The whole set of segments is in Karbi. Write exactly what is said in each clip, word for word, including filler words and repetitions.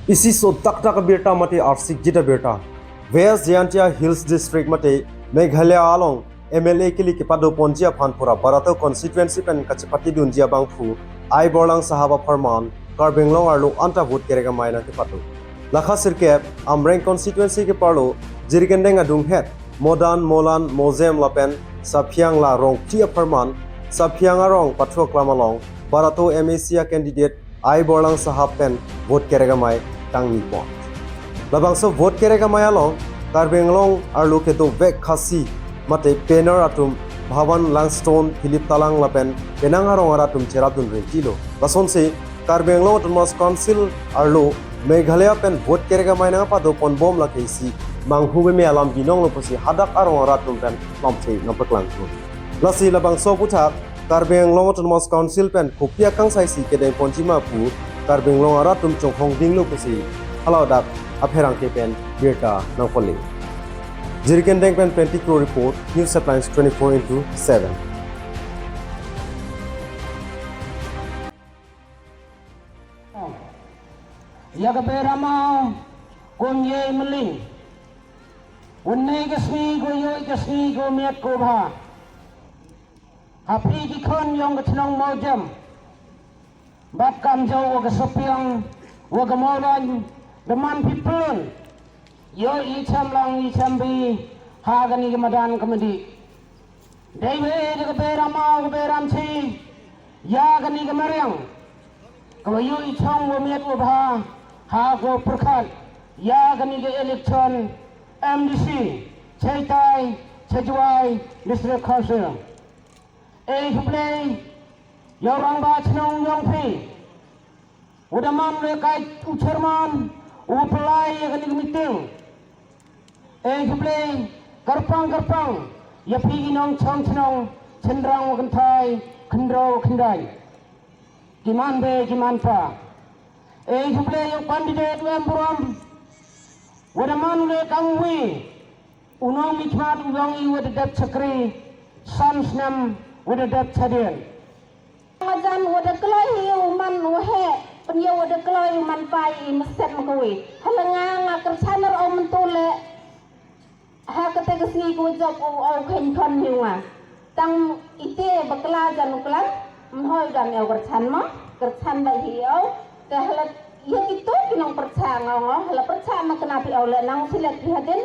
Isi so dakdak abirta mate arsikjit abirta. West Jaintia Hills District mate Meghalaya along M L A kili kepado ponji aphan pura Barato constituency pen kachepatidunji abangphu Ai Borlang Sahab apharman Karbi Anglong arlo anta vote kerek amei nangkepado. Lakha sirkep Amreng constituency keparlo Jirikindeng adunghet Modan, Molan, Mozem lapen Saphiang la rongphli apharman Saphiang arong pathu aklam along Barato M A C a candidate Ai Borlang Sahab pen vote kerek amei tangni pon. Labangso vote kerek amei along Karbi Anglong arlo kedovek Khasi mate Pioneer atum Bhawan Langstone, Philip Talang lapen penang arong arat atum cherapdun rengtilo. Lasonsi Karbi Anglong Autonomous Council arlo Meghalaya pen vote kerek amei nangpado ponbom lake isi manghu meme alam binonglo pusi hadak arong arat atum pen lamthe nangpaklangdun. Lasi labangso aputhak Karbi Anglong Autonomous Council pen kopi akangsai si kedeng ponji ma pu Karbi Anglong arat atum chonghong dinglo pusi haladak apherangke pen birta nangpale. Jirikindeng pen Penti Kro report, News Headlines twenty-four into seven. Ya keberam-o, konye meling. Unne kesni ko yoi kesni ko miat ko bha. Aphi kikhon yong kachnong Mojam. Bat kamjau wa ke Saphiang, wa ke Molan, the man people. Yo i cham lang i cham bi, ha kani ke madan kamadi. Dei be de keberam-o keberamsi, ya kani ke Mariang. Kava yo i chong wa miat wa bha, ha ko purkhat, ya kani ke election, M D C, Chaitai, Chajwai, District Council. Eh, Hublei, yo rang ba chnong yong phi. Udaman le kai u chairman, u pelai ya kani meeting. Eh, Hublei, karpang karpang, ya phi inong chong chnong, chenrang wa khanthai, khandro khandai. Kiman be, kiman pa. Eh, Hublei, yo candidate wem buram. Udaman le kangwi. Unong michmat u yong i wa de dep chakri, san snam wa de dep chadin. Majan wa de kloi hi u man u he, pen yo wa de kloi u man pai i meset makawi. Hala nga nga kerchan ar om tu le, ha kete kesngi ko jok u au khen khon hi nga. Tang ite bakla jan u klang, mhoi dam au kerchan ma, kerchan ba hi au. Te hala ya kitu kinong percha ngau ngau, hala percha ma kena pi au le nang select pi hadin.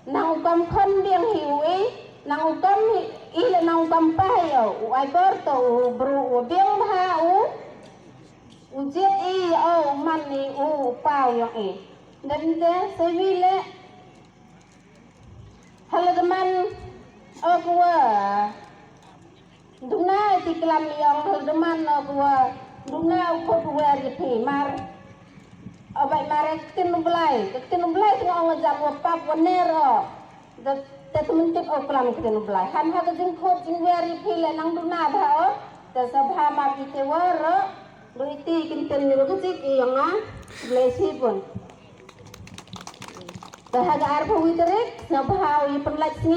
Nang u kam khon biang hi u e, nang u kam hi, i le nang u kam pa hi o, u ai bor to u bru u biang bha u, u jet i o, u man i u, u pau yong i. Den de sevi le, hala de man o kuwa. Duna ti klam yong hal deman o kuwa, duna u khot wer ye phi mar. O bai mar ek tin u blai, ek tin u blai tengok ngejak wa pap wa ner o. De te temen tip o klam ek tin u blai. Han ha ke jing khot jing wer ye phi le nang duna bha o. Te sabha mar ite war o. Do iti kinten ni ro kecik yong a. Blai si pun. Te ha ke arphew wi tarik, sabha o ye pen lak sngi.